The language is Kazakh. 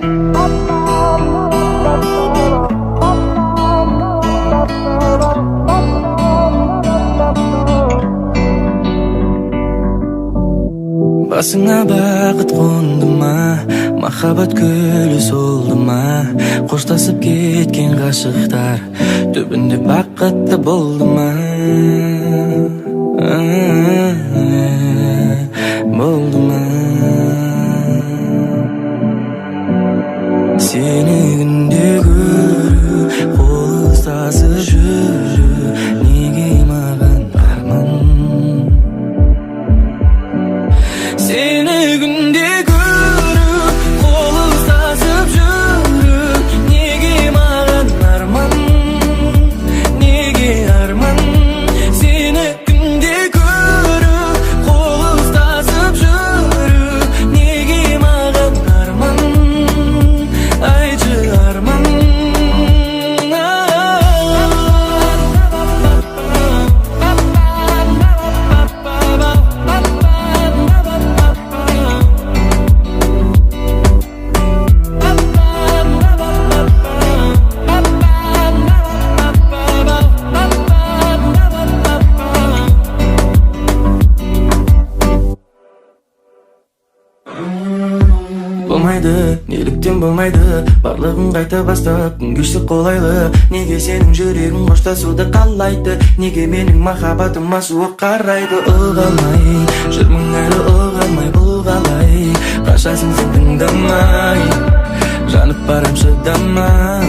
Басыңа бақыт қонды ма, махаббат гүлі солды ма? Қоштасып кеткен ғашықтар түбінде бақытты болды ма? Болды ма? Сені күнде көру, қол ұстасып жүру неге маған арман? Сені күнде көру, қол ұстасып жүру неге маған арман? Неге арман? Сені күнде көру, қол ұстасып жүру неге маған арман? Айтшы, арман. Болмайды, неліктен болмайды? Барлығын қайта бастап, күн кешсек қолайлы. Неге сенің жүрегің қоштасуды қалайды? Неге менің махаббатыма суық қарайды? Ұға алмай жүрмін әлі, ұға алмай. Бұл қалай? Қашасың сен тыңдамай, жанып барам шыдамай.